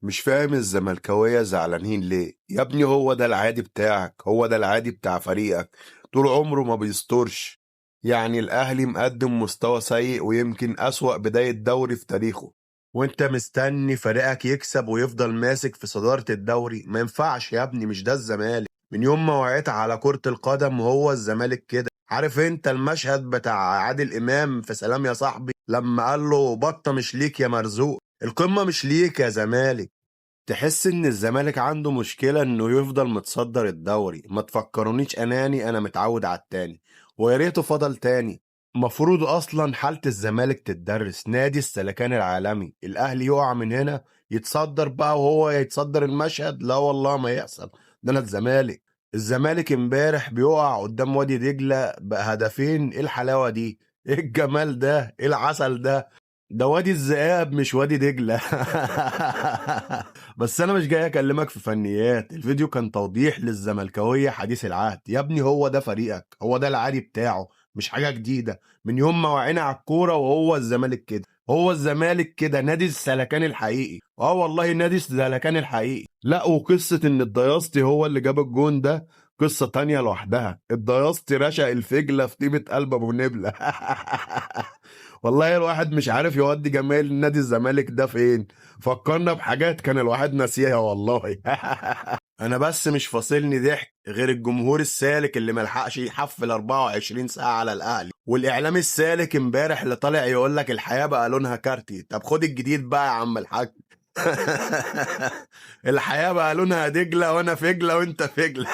مش فاهم الزملكاوية زعلانين ليه يا ابني؟ هو ده العادي بتاعك، هو ده العادي بتاع فريقك، طول عمره ما بيسترش. يعني الأهلي مقدم مستوى سيء ويمكن أسوأ بداية دوري في تاريخه، وانت مستني فريقك يكسب ويفضل ماسك في صدارة الدوري؟ ما ينفعش يا ابني، مش ده الزمالك. من يوم ما وعيت على كرة القدم وهو الزمالك كده. عارف انت المشهد بتاع عادل إمام في سلام يا صاحبي لما قال له بطة مش ليك يا مرزوق؟ القمة مش ليك يا زمالك. تحس ان الزمالك عنده مشكلة انه يفضل متصدر الدوري. ما تفكرونيش اناني، انا متعود على التاني، ويا ريته فضل تاني. مفروض اصلا حالة الزمالك تتدرس، نادي السلكان العالمي. الاهلي يقع من هنا يتصدر بقى وهو يتصدر المشهد؟ لا والله ما يحصل، ده انا الزمالك. الزمالك امبارح بيقع قدام وادي دجلة بهدفين، ايه الحلاوة دي؟ ايه الجمال ده؟ ايه العسل ده؟ ده وادي الذئاب مش وادي دجلة. بس انا مش جاي اكلمك في فنيات، الفيديو كان توضيح للزملكاوية حديث العهد. يا ابني هو ده فريقك، هو ده العادي بتاعه، مش حاجة جديدة. من يوم ما وعينا على الكورة وهو الزمالك كده، هو الزمالك كده، نادي السلكان الحقيقي. اه والله نادي السلكان الحقيقي. لا وقصة ان الدياسطي هو اللي جاب الجون ده قصة تانية لوحدها. الدياسطي رشق الفجلة في طيبة قلب ابو نبلة. والله الواحد مش عارف يودي جمال نادي الزمالك ده فين، فكرنا بحاجات كان الواحد ناسيها والله. انا بس مش فاصلني ضحك غير الجمهور السالك اللي ملحقش يحفل 24 ساعة على الاهلي، والاعلام السالك امبارح اللي طالع يقول لك الحياة بقى لونها كارتي. طب خد الجديد بقى يا عم الحاج. الحياة بقى لونها دجلة، وانا فجلة وانت فجلة.